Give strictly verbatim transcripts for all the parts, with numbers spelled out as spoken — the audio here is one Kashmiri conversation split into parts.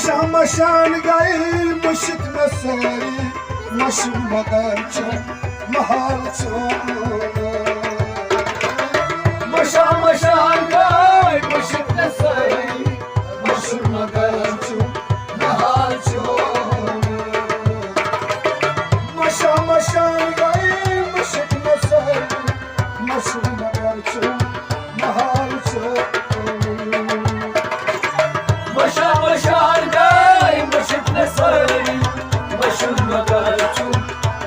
شامشان گئی مشک مےٚ سٲری، مشک مگر چھُم محال چون۔ مشامشان گئی مشک مےٚ سٲری، مشک مگر چھُم محال چون۔ مشامشان گئی مشک مےٚ سٲری، مشک مگر چھُم محال چون۔ مشا مشان گئی مشک نسری، مشک مگر چون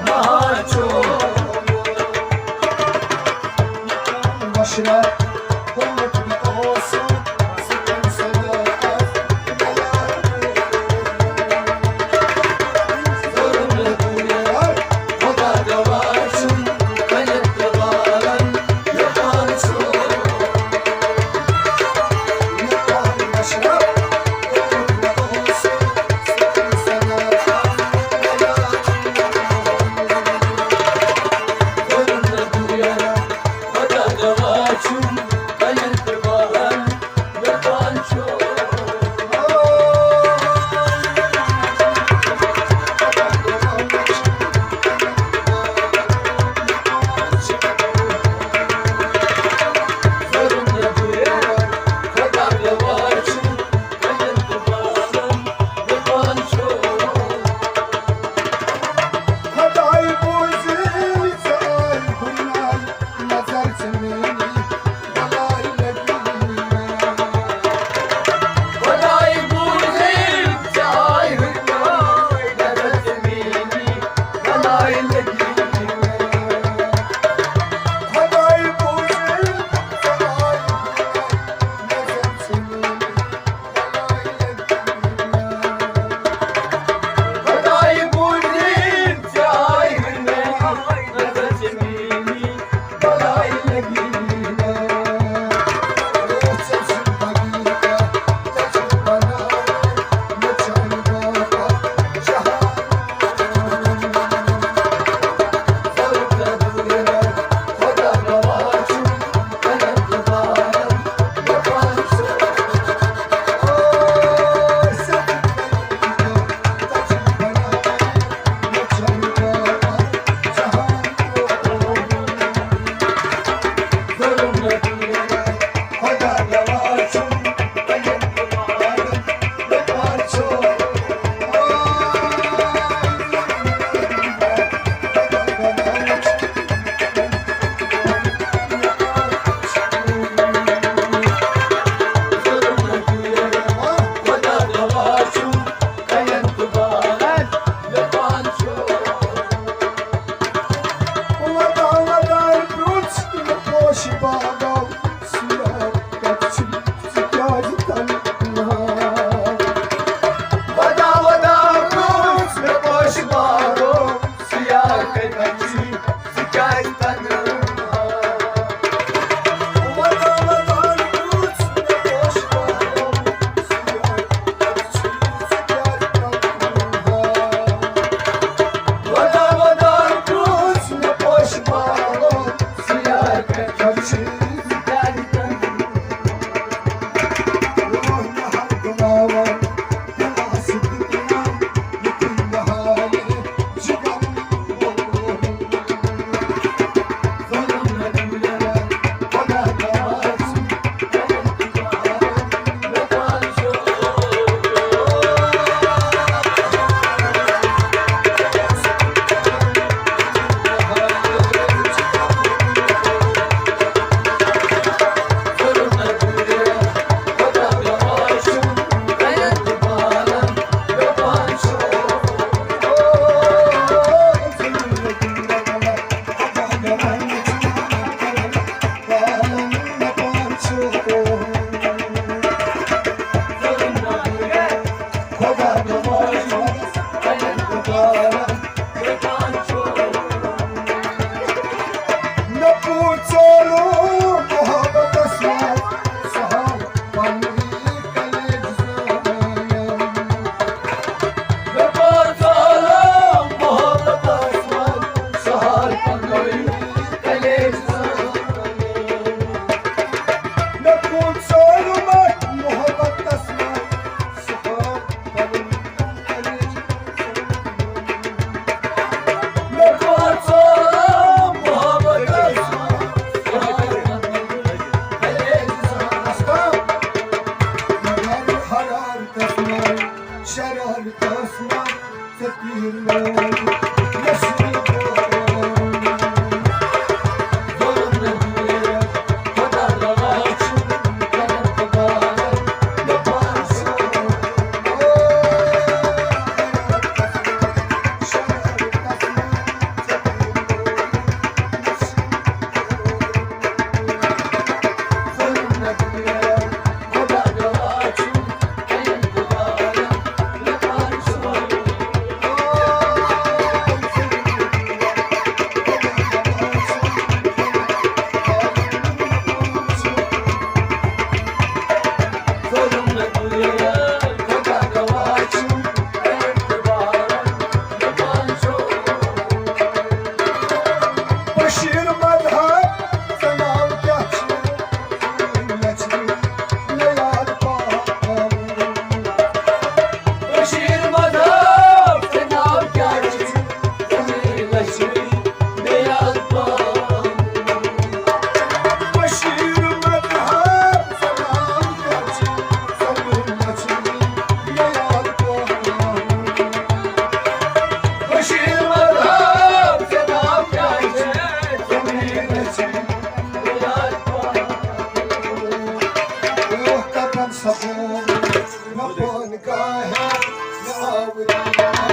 محال چون۔ مشرق گوٚمُت مےٚ اوسُم، سُہ کَمہِ سَبَبہٕ مےٚ یار کوٚر؟ ظُلُم مےٚ دوٗر، خۄدا گواہ چھُم، کَنٮ۪ن تہٕ بالَن مےٚ پانہٕ چھُم۔ مےٚ پانہٕ مشرق گوٚمُت مےٚ اوسُم، سُہ کَمہِ سَبَبہٕ مےٚ یار کوٚر؟ ظُلُم مےٚ دوٗر، خۄدا گواہ چھُم، کَنٮ۪ن تہٕ بالَن مےٚ پانہٕ چھُم۔ خداے بوٗزِن ژٕ آے گُناہ، نظر ژٕ میٛٲنی بلاے لگی۔ خداے بوٗزِن ژٕ آے گُناہ، نظر ژٕ میٛٲنی بلاے لگی۔ خداے بوٗزِن ژٕ آے گُناہ، نظر ژٕ میٛٲنی نہ پان کا ہے، نہ آوری۔